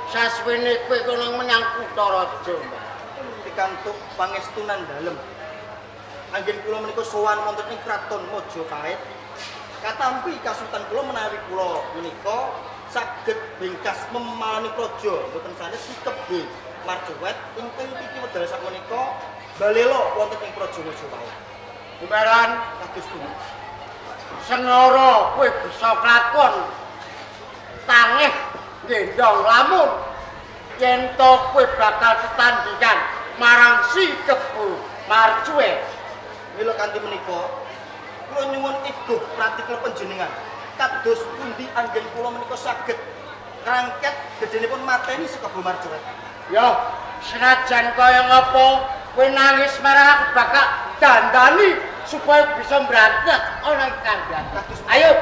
Saswene kowe kono menyang kutha raja, Mbah. Pikantuk pangestunan dalem. Anggen kula menika sowan wonten ing kraton Majapahit. Katampi kasutan kula menawi kula menika saged bingkas memalani praja mboten sanes si Kebo Marcuwet ingkang titi wedal sakmenika balela wonten ing praja Majapahit. Umbaran kados pundi? Sengara kowe bisa klakon tangeh gendong lamun yen to kowe bakal tetandingan marang si Kebo Marcuwet. Mila kanthi menika kula nyuwun iguh pratikla panjenengan kados pundi anggen kula menika saged ngrangket gedhenipun mateni si Kebo Marcuwet. Ya, senajan kaya ngapa kowe nangis marang aku bakal dandani supaya bisa mbrantet ana ing kandhane. Ayo.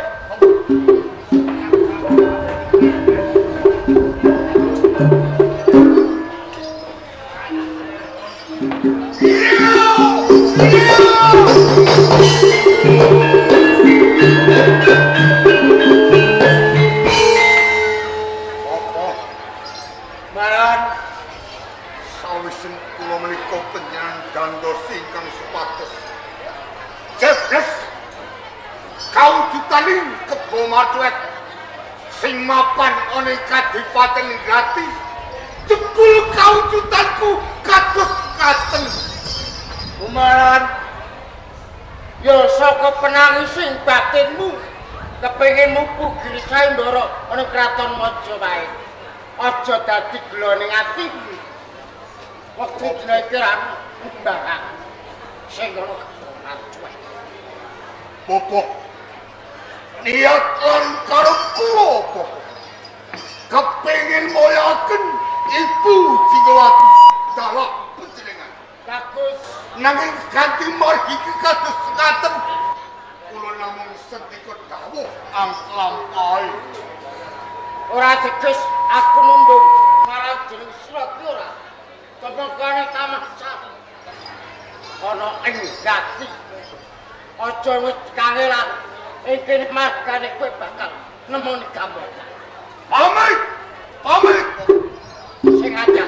Bapak, Maran sawisen kula menika panjenengan gandosi ingkang supados jebles kawujutaning Kebo Marcuwet sing mapan ana ing Kadipaten Grati jebul kawujudanku kados ngaten. Umaran, ya saka penangising batinmu kepengin mupu giri sayembara ana kraton Majapahit. Aja dadi gela ning atimu. Wektu dina iki ra mbarang sing ana Kebo Marcuwet. Bapak, niat lan karep kula Bapak kepengin moyaken Ibu Jingawati dalak panjenengan. Bagus. Nanging kanthi margi kados ngaten kula namung sendika dawuh anglampahe. Ora teges aku nundung marang jeneng sira ki ora. Kepengkane kamaksan ana ing gati. Aja wis kangelan ing kene margane kowe bakal nemoni gambaran. Pamit! Pamit! Sing aja.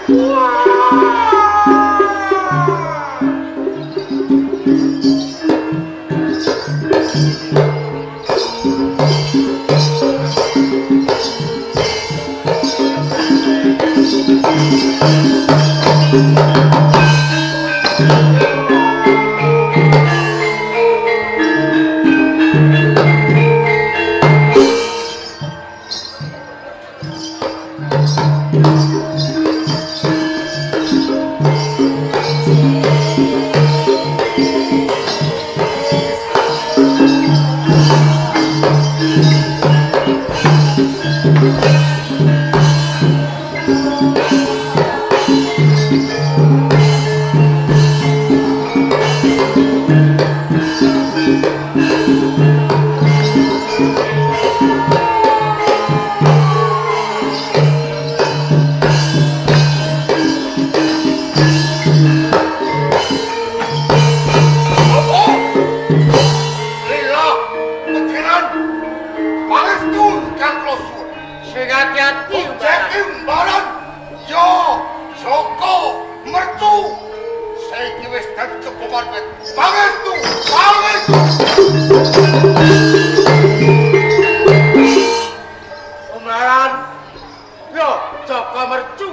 Pangestu, pangestu. Umaran, yo Joko Mercu,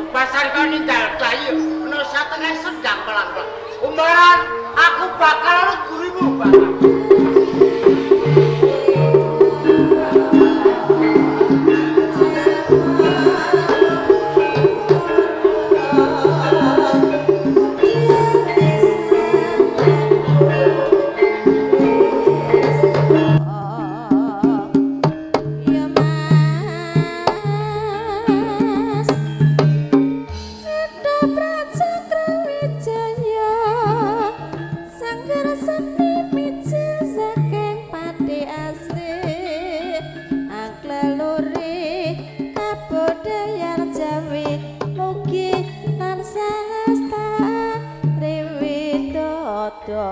pasar kau ninggal bayi, no satengah sedang pelan-pelan. Umaran, aku bakal lu gurimu bakal. Mugi tansah lestari widodo.